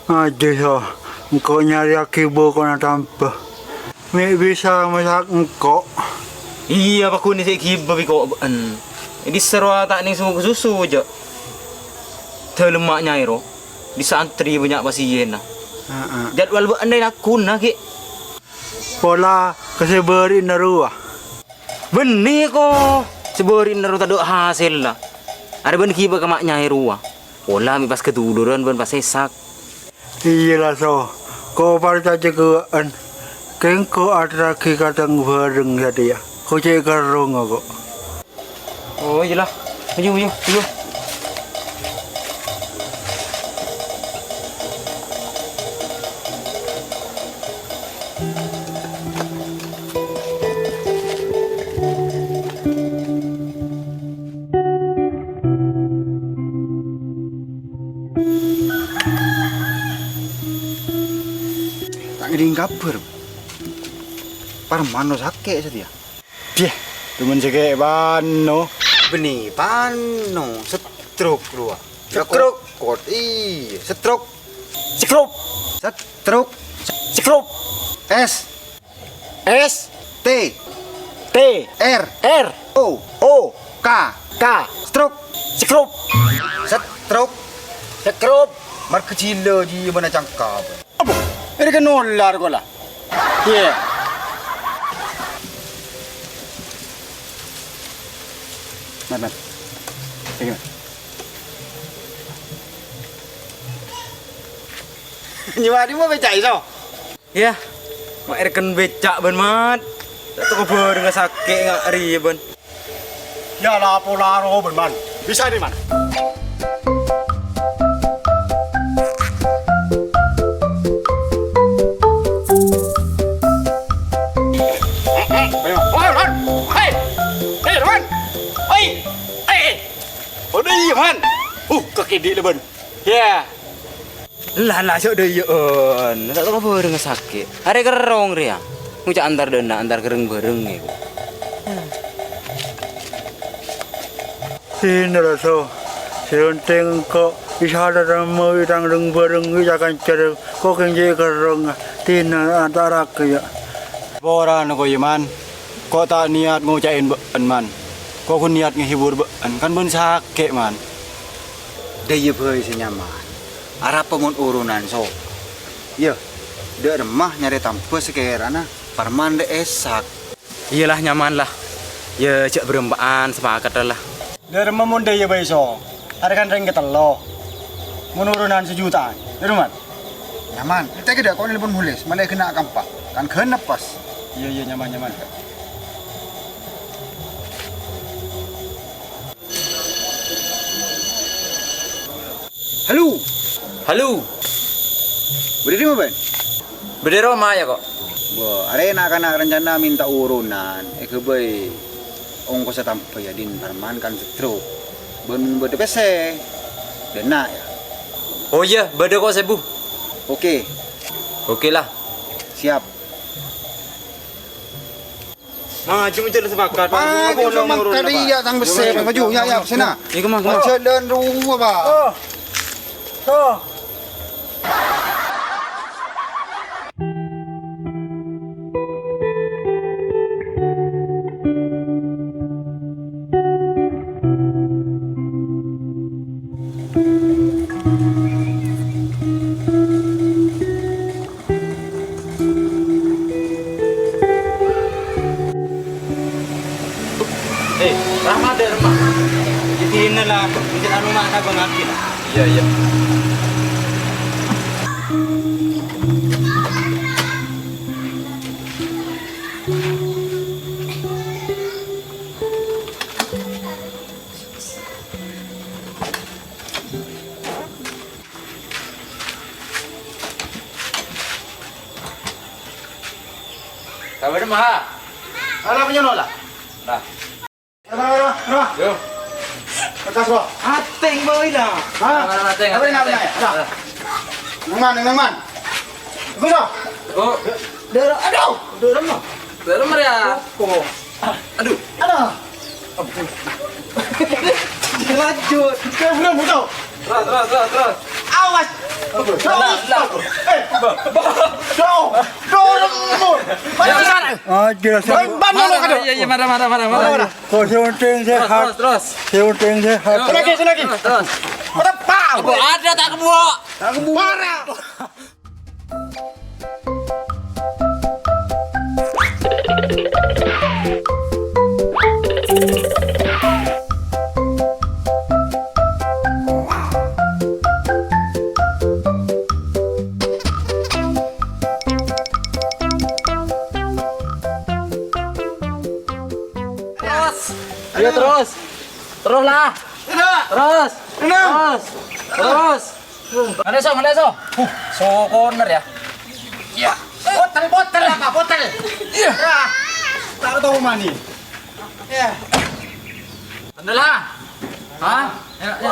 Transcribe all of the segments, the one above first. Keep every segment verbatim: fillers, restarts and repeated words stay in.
Ajjhâ, So. Engko' nyarèyaghi bukona tamba. Mè' bisa masak engko'. Iyâ, paghun sè èghibâ bi' ko' bâ'en. È dissa' rowa ta' nèng susu, jâ'. Dâlemma nyarè ro. Dissa' antrè bânnya' pasienna. Heeh. Jadwal bâ'en è lagguna, ghi'. Pola ka sè bâri'na rowa. Bânnè, ko'. Sè bâri'na ro tadâ' hasèlla. Arè bâ'en ghibâ ka ma' nyarè rowa. Pola mè' pas kaduluran bân pas èsak. Iyâ la, So. Ko' parcajâ ka bâ'en. Kèng ko' aterraghi ka tang bâreng satèya. Ko' cè' kerrong ko'. Oh, iyâ la. Maju, maju, maju. Ta' ngèdhing kabhâr. Parman lo sakè' satèya. Biyah, temen sè kè' pano. Bânnè pano, stroke rowa. Stroke. Kot, iyâ, stroke. Stroke. Stroke. Stroke. S. S. T. T. R. R. O. O. K. K. Stroke. Stroke. Stroke. Stroke. Marghâ jhilâ jiyâ bâna cangkap. Apa? Èrèkan nolar ko' la. Iyâ. Mat, mat. Sini, mat. Nyawa di mau becak iso. Iyâ. Ma' èrèkan becak bân, Mat. Ta' toko bârengnga sakè' nga' rèya bân. Iyâ la pola ro bân, Man. Bisa ni, Man. Hei, Man. Hei, hei, Man. Hei. Hei, hei. Odhi, Man. Uh, kakè di' lè, bân. Iyâ. La, la, jhâ' dâyyâ'ân. Ta' toko bârengnga sakè'. Arè kerrong rèya. Ngoca' antar dâna', antar kerreng-bâreng, èko. Sènè, Raso. Sè pentèng engko' bisa tarèma bi' tang reng-bâreng, bi' ca-kanca reng. Ko' kèng cè' kerrong, dina antarraghi, yâ. Poran ko', yâ, Man. Ko' ta' niyat ngoca'è bâ'en, Man. Ko' ghun niyat ngehibur bâ'en, kan bâ'en sakè', Man. Dâyyâ bhâi sè nyaman. Arapa mon oronan, So? Iyâ, dâ' remma nyarè tamba sakèrana Parman dâ' èsak. Iyâ la, nyaman la. Iyâ, jhâ' bârâmpa'an, sapakadhâ la. Dâ' remma mon dâyyâ bhâi, So. Arè kan rèng katello. Mon oronan sajuta'an. Dâ' remma? Nyaman. Ènta' ghi' dâ' ko' nelpon polis, malè ghenna' kampa. Kan genep pas. Iyâ, iyâ, nyaman, nyaman. Halo. Halo. Bâdâ è dimma, Bân? Bâdâ è roma, yâ, ko'. Wah, arè na'-kana' rencana mènta oronan, èghâbây ongkossa tamba, yâ, dhin Parman kan stroke. Bân bâdâ pèssè? Dâna', yâ. Oh iyâ, bâdâ ko' sèbu. Oke. Oke la. Siap. Maju, maju, sepakat. Maju, maju, maju, maju, maju, maju, iya, tang bessè, maju, ya, ya, sèna. Iya, kemana, kemana? Maju, dan ruwa, Pak. Oh. Oh. Eh, Rahmat, dâ' remma. Jadi ini lah, mungkin anu mak tak bangaki lah. Iya, iya. Sabar, Mak. Ala punya nola. Nah. Ala, ala, ala. Yo. Atas lo. Ateng boy lah. Hah? Ateng, apa ini ateng, namanya? Ateng. Nah. Nang man, nang man. Tunggu, so. Oh. Dara, aduh, dara mah. Dara mah ya. Oh. Aduh. Aduh. Lanjut. Terus, terus, terus. Terus, terus, terus, terus. Awas. Jauh, jauh, jauh, jauh. Ah, jelas. Ban, ban, Mara, ban, Mara, iya, iya, Mara, Mara, Mara, Mara. Mara. Kok sè penting sehat. Terus, terus. Sè penting sehat. Terus, terus, terus. Terus, terus. Apa? Apa ada tak kebuak? Tak kebuak. Parah. Terus. Ayo, terus. Terus lah. Terus. Terus. Terus. Mana so, mana so? Huh, so corner ya. Iya. Potel, potel apa? Potel. Iya. Ya. Tak tahu mani. Ya. Bener lah. Hah? Ya, ya.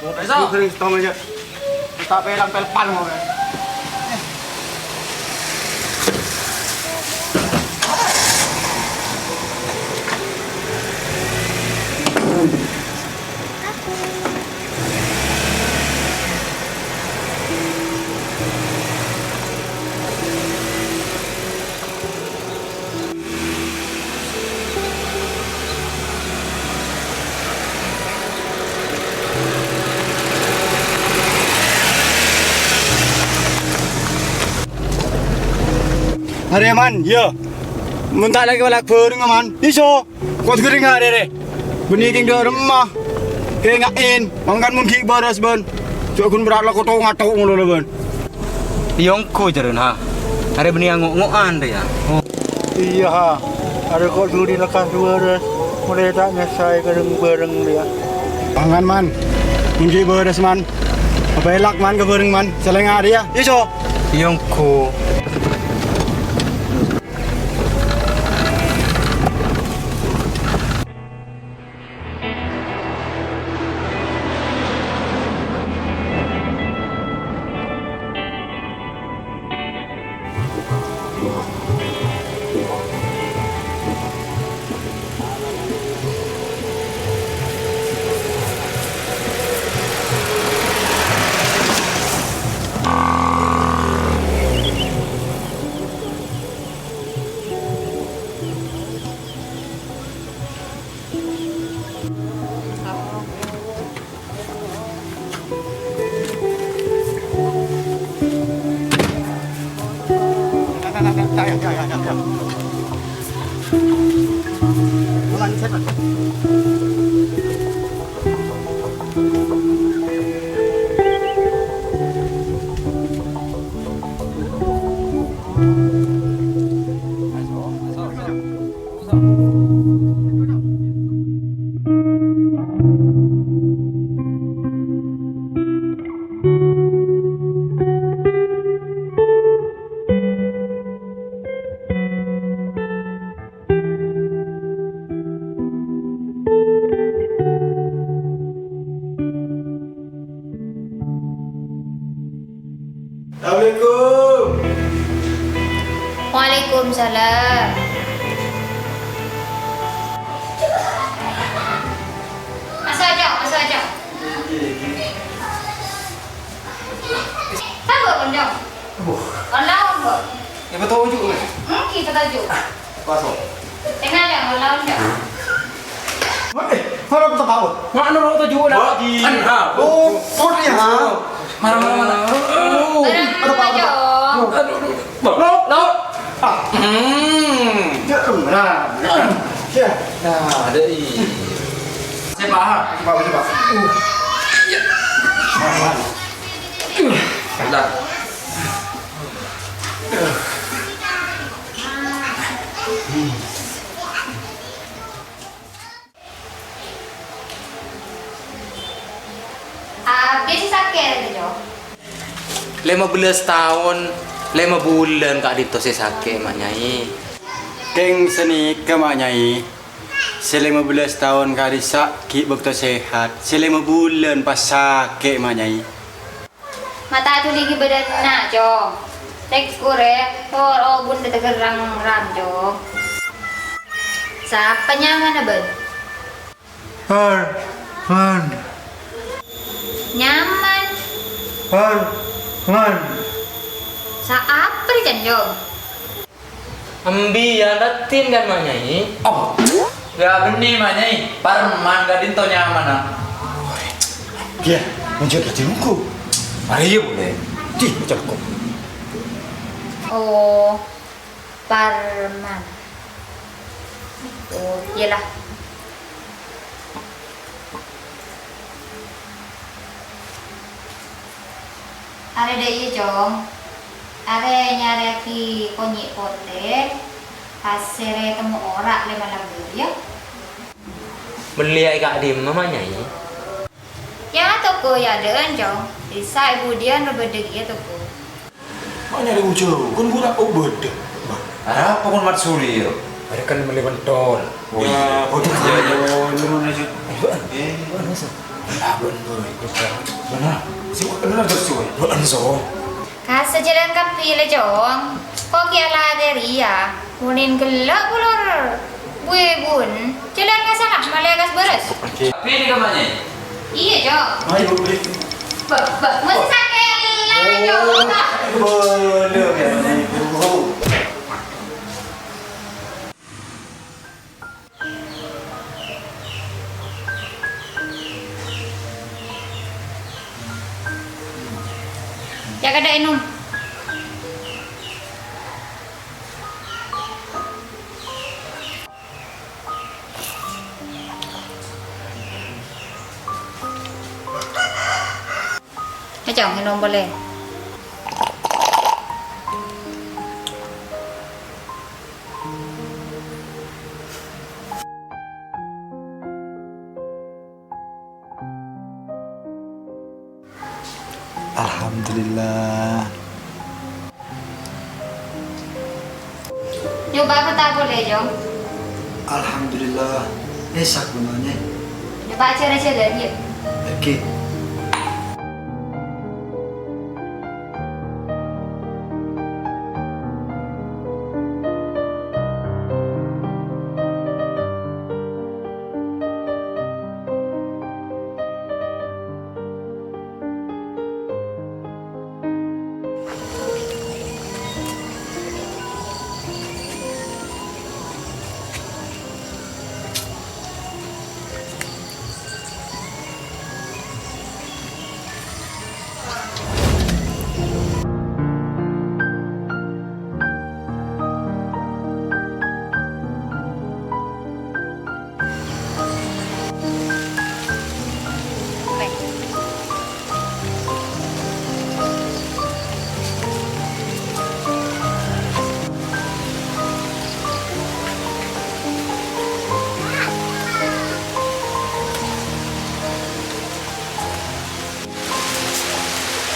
Mana so? Sering setengah aja. Tak pelang pelpan mau. Arè, Man, iyâ. Mon ta' lagi wala' bhâreng, Man. Iso. Kok ghâring arè, rè. Bânnè kèng dâ' remma. Kènga'è, mangkana mon ghi' bârâs, bân. Jhâ' ghun berrâ' la koto ngato ngono, la, bân. Iyâ ongghu, jârèya, ha. Arè bânnè ango'-ngo'an, rè, yâ. Oh. Iyâ, ha. Arè kok jhuri lekkas bârâs. Molaè ta' nyassa è ghâring-bhâreng, rè, yâ. Pangan, Man. Mon ghi' bârâs, Man. Apa elak, Man, ka bhâreng, Man. Sèlèng arè, yâ. Iso. Iyâ ongghu. Assalamualaikum. Waalaikumsalam. Maso' aja, maso' aja. Sabar, Konco. Aduh. Kon laon, kok. Ya, betul juga. Hmm, kita tajuk. Pas, kok. Tengah aja, kon laon, Cok. Eh, mana aku tahu? Mana lo tujuh lah? Bagi. Kan, ha. Oh, sorry, ha. Mana, mana, mana? Oh. Barang aja. Aduh, aduh, aduh. Lo, lo. Ah. Hmm. Ya, nah. Ya. Nah, ada i. Saya paham. Coba, coba. Uh. Ya. Mana, mana? Bentar. Abis sakè', Jo? Lèma bellâs taon, lèma bulân ka'dinto sè sakè', Ma' Nyai. Kèng sanèka, Ma' Nyai. Sè lèma bellâs taon ka'dissa' ghi' bâkto sehat, sè lèma bulân pas sakè', Ma' Nyai. Ma' ta' dhuli ghi' bâdâna, Cong. Tegghur, è, tor obun dâ' tèghâr rang-rang, Cong. Sapa nyamana, Bân? Bân, Bân. Nyaman. Parman. Saapa rè, Jhânjhâng? Embi, yâ, raddhin kan, Ma' Nyai? Oh. Yâ, bânnè, Ma' Nyai. Parman ka'dinto nyamana. Iyâ, lanjut lagi buku. Mari, yâ, boleh. Di, cekko. Oh, Parman. Oh, iyâlah. Arè dâ' iyâ, Cong. Arè nyarèyaghi konyè' potè, pasèra temmo ora' lè malam bâriyâ. Mellèya è ka'dimma, Ma' Nyai? Yâ, toko yâ adâ'ân, Cong. Dissa è budiyân rowa bâdâ kèya toko. Ma' Nyai rè ujâ, kon ghu ta' obâdâ. Arapa kon maksodda, yâ? Arè kan mellè pentol. Oh, iyâ. Yâ, waduh, iyâ, iyâ. Lu mana sih? Eh, bâ'ân. Eh, bâ'ân, Mas. Lah, bâ'ân, bâ'ân. Bâ'ân. Sih, bâ'ân, bâ'ân, bâ'ân. Bâ'ân, so. Kassa' jhâlân kabbhi, lè, Cong. Ko' kèya la kèrèya. Monèn ghellâ' bulor. Buwi, bun. Jhâlân ka sana, malè kas bârâs. Oke. Bini ka mana? Iyâ, Cong. Ayo, beli. Bâh, bâh, mesti sakella, Cong. Boleh, ya, Ibu. Yâ, kadhâ' ènom. Yâ, Cong, ènom polè. Alhamdulillah. Nyoba' apa ta' polè, Cong? Alhamdulillah. Eh, sagunanya. Nyoba' acara jalan, yuk. Oke.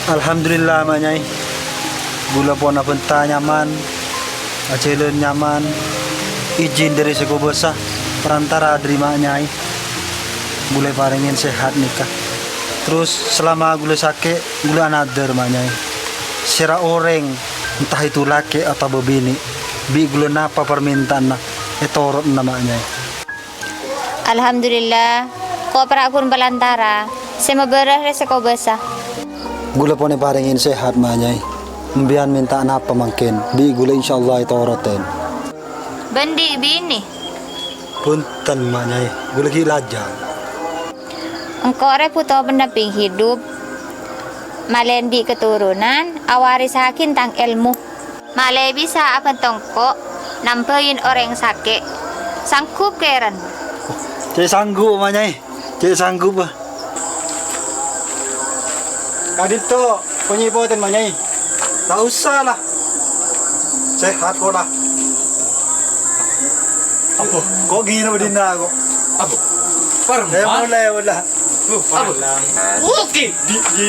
Alhamdulillah, Ma' Nyai. Ghulâ pon abhânta nyaman, ajhâlân nyaman, ijin dâri sè kobâsa, parantara dâri Ma' Nyai. Ghulâ èparèngè sehat nèka. Terros, salama ghulâ sakè', ghulâ anadhâr, Ma' Nyai. Sèra orèng, enta itu lakè' otabâ binè', bi' ghulâ napa parmènta'anna, ètoro'na, Ma' Nyai. Alhamdulillah, ko' para' ghun palantara, sè mabârâ rè sè kobâsa. Ghulâ pon èparèngè sehat, Ma' Nyai. Embiyan mènta napa mangkèn, bi' ghulâ insyaallah ètoro'è. Bân dhi' binè? Bhunten, Ma' Nyai, ghulâ ghi' lajâng. Engko' rè bhuto pennaping hidup, malèn bi' katoronan, awarissaghi tang èlmo. Malè bisa abhânto engko' nambhâi orèng sakè'. Sanggup, Kèran? Cè' sanggup, Ma' Nyai. Cè' sanggup, ah. Ka'dinto, konyè' potèn, Ma' Nyai. Ta' osa, la. Sehat, pola. Apa? Ko' ghi' napa dinna', ko'? Apa? Parman? Eh, pola, pola. Loh, apa? Oke. Di, di.